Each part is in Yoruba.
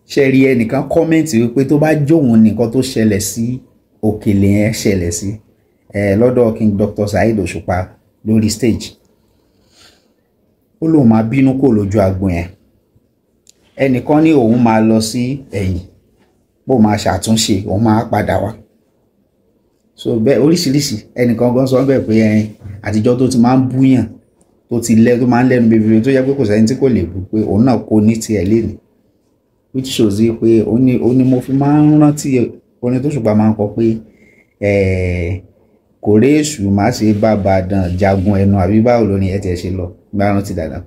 Ṣe rí ẹnìkan comment wípé tó bá jóun nìkan tó ṣẹlẹ̀ sí Òkèlè yẹn ṣẹlẹ̀ sí lọ́dọ̀ King Dr. Saheed Òṣùpá lórí stage, ó lóun máa bínú kò lójú agbo yẹn. Ẹnìkan ní òun máa lọ sí ẹ̀yìn, bó máa ṣàtúnṣe, òun máa padà wá. So bẹ́ẹ̀ oríṣiríṣi ẹnìkan gan sọ bẹ́ẹ̀ pé ẹyin àtijọ́ tó ti máa ń búyàn, tó ti lẹ́ tó máa ń lẹ́nu bèbèrè, tó yẹ pé kò sẹ́ni tí kò lè bú, pé òun náà kò ní tiẹ̀ lénìí, which shows you pé ó ní mo fi máa ń rántí orin tó Òṣùpá máa ń kọ pé kò rí èṣù má ṣe bàbá dàn jagun ẹnu, àbí báwo lórin ẹ tiẹ̀ ṣe lọ, bá rántí dáadáa.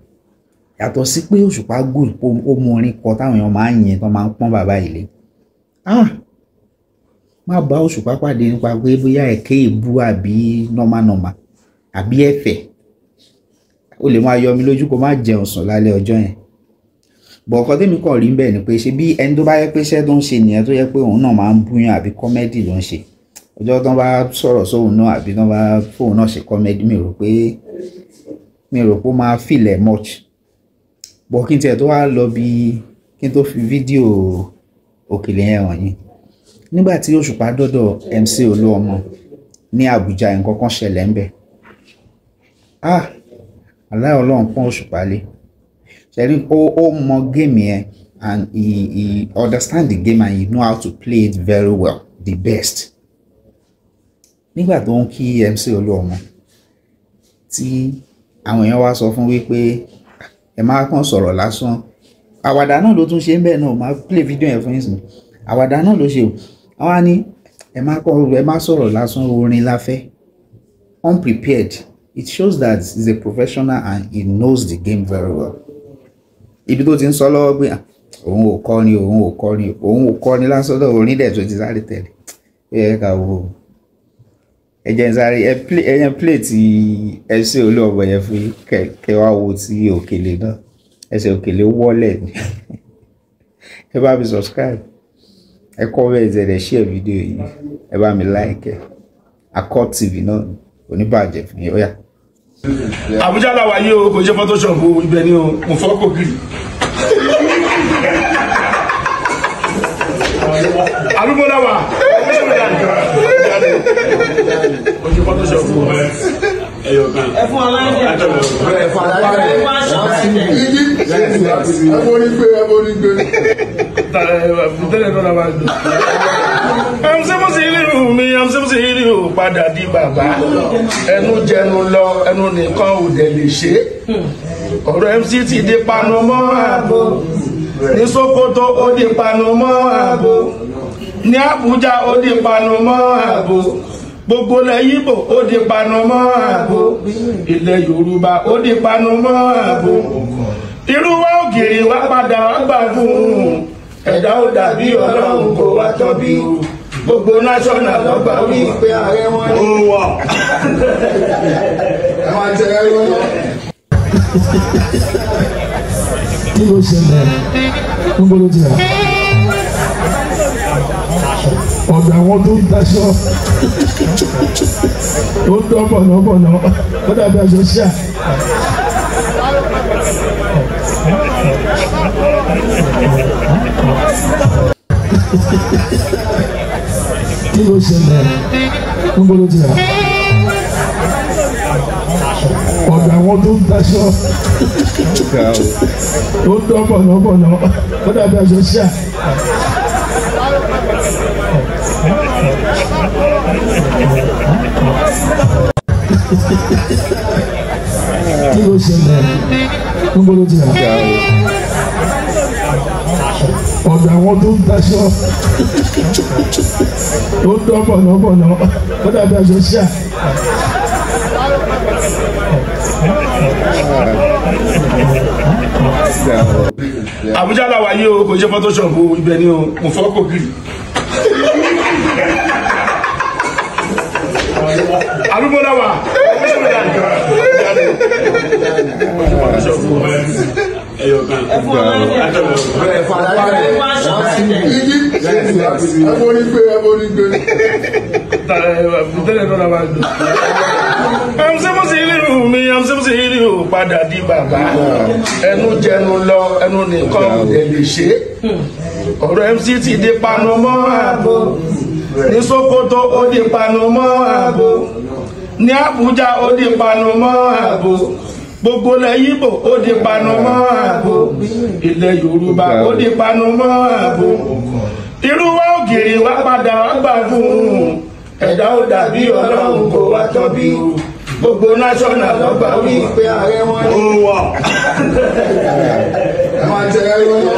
Yàtọ̀ sí pé Òṣùpá good, ó mú orin kọ táwọn èèyàn máa ń yìn, tó máa ń pọ́n bàbá yìí lé. Má bá Òṣùpá pàdé nípa pé bóyá ẹ̀kẹ́ ìbú àbí nọ́mánọ́mà àbí ẹ̀fẹ̀, ó lè máa yọ mi lójú kó má jẹun sùn lálẹ́ ọjọ́ yẹn. Bọ̀ ọ̀kan tẹ́mi kàn rí bẹ́ẹ̀ ni pé ṣe bí ẹni tó bá yẹ pé iṣẹ́ tó ń ṣe nìyẹn, tó yẹ pé òun náà máa ń búyàn àbí comedy ló ń ṣe, ọjọ́ tó ń bá sọ̀rọ̀ sóun náà àbí tó ń bá fóun náà ṣe comedy, mi rò pé ó máa feel much. Bọ̀ kí n tiẹ̀ tó wá lọ bí kí n tó fi fídíò Òkèlè yẹn hàn yín, nígbà tí Òṣùpá dọ́dọ̀ MC Olúọmọ ní Àbújá, nǹkan kan ṣẹlẹ̀ ńbẹ̀. Aláì Ọlọ́run pọ́n Òṣùpá lé. Ṣẹ́rí ó mọ game yẹn, and he understand the game and he know how to play it very well, the best. Nígbà tó ń kí MC Olúọmọ, tí àwọn èèyàn wá sọ fún wípé ẹ máa kàn sọ̀rọ̀ lásán, àwàdà náà ló tún ṣe ń bẹ́ẹ̀ náà, máa play video yẹn fún yín sìn, àwàdà náà ló ṣe o. Àwọn á ní ẹ má sọ̀rọ̀ lásán, orin la fẹ́. Unprepared. It shows that he's a professional and he knows the game very well. Ibi tó ti ń sọ lọ́wọ́ pé òun ò kọrin, òun ò kọrin, òun ò kọrin lásán lọ́wọ́, orin dẹ̀ tó ti sáré tẹ̀lé. Ó yẹ ká wo ẹ jẹ́ n sáré ẹ jẹ́ play ti MC Olúọmọ yẹn fún kẹ wá wo ti Òkèlè náà. Ẹsẹ̀ Òkèlè wọ́lẹ̀ ni. Ẹ bá mi subscribe, ẹ comment, ẹ dẹ̀ share fídíò yìí, ẹ bá mi like ẹ. Accord TV náà oníbàjẹ́ fún yín. Ó yá. Àbújá làwà yìí o, kò ṣe Photoshop o, ibẹ̀ ni o, mo fọ́ kò kiri. Àdúgbò làwà, kò ṣe Photoshop o. Ẹ fún aláìjẹ. Ẹ fún aláìjẹ. Ẹ borí gbé, ẹ borí gbé. Tẹ́lẹ̀ náà la máa dùn. MC Musiliu mi, MC Musiliu padà di bàbá. Ẹnu jẹnu lọ, ẹnu nìkan ò dẹ̀ lè ṣe. Ọ̀rọ̀ MC ti di panu mọ́ ààbò. Ní Sókótó ó di panu mọ́ ààbò. Ní Àbújá ó di panu mọ́ ààbò. Gbogbo ilẹ̀ Yíbò ó di panu mọ́ ààbò. Ilẹ̀ Yorùbá ó di panu mọ́ ààbò. Irú wa ògiri wa padà wá gbà fún un. Ẹ̀dá ó dàbí Ọlọ́run kò wá tọ́ bí. Gbogbo national lọ́gbà wí pé ààrẹ wọn ó wà. Ẹ máa jẹ ẹrú náà. Kí ló ṣẹlẹ̀? Níbo ló ti rà? Ọ̀dọ̀ àwọn tó ń daṣọ tó ń dán bọ̀nàbọ̀nà, ó dàbí aṣọ ṣíà. Kí ló ṣẹlẹ̀? Níbo ló ti rà? Ọ̀dọ̀ àwọn tó ń daṣọ tó ń dán bọ̀nàbọ̀nà, ó dàbí aṣọ ṣíà. Kí ló ṣẹlẹ̀? Níbo ló ti rà? Ọ̀dọ̀ àwọn tó ń daṣọ tó ń dán bọ̀nàbọ̀nà, ó dàbí aṣọ ṣíà. Àbújá làwà yìí o, kò ṣe Photoshop o, ibẹ̀ ni o, mo fọ́ kò kiri. Àdúgbò làwà, kò ṣe Photoshop o. Ẹ fún aláìjẹ. Ẹ fún aláìjẹ. Ẹ borí gbé, ẹ borí gbé. Tẹ́lẹ̀ náà la máa dùn. MC Musiliu Musiliu mi, MC Musiliu padà di bàbá. Ẹnu jẹnu lọ, ẹnu nìkan ò dẹ̀ lè ṣe. Ọ̀rọ̀ MC ti di panu mọ́ ààbò. Ní Sokoto ó di panu mọ́ ààbò. Ní Abuja ó di panu mọ́ ààbò. Gbogbo ilẹ̀ Yíbò ó di panu mọ́ ààbò. Ilẹ̀ Yorùbá ó di panu mọ́ ààbò. Irú wa ògiri wa padà wá gbà fún un. Ẹ̀dá ó dàbí Ọlọ́run kò wá tọ́bí. Gbogbo national lọ́gbà wí pé ààrẹ wọn ni. Ó wà. Ẹ máa tẹ ẹ lọ́wọ́.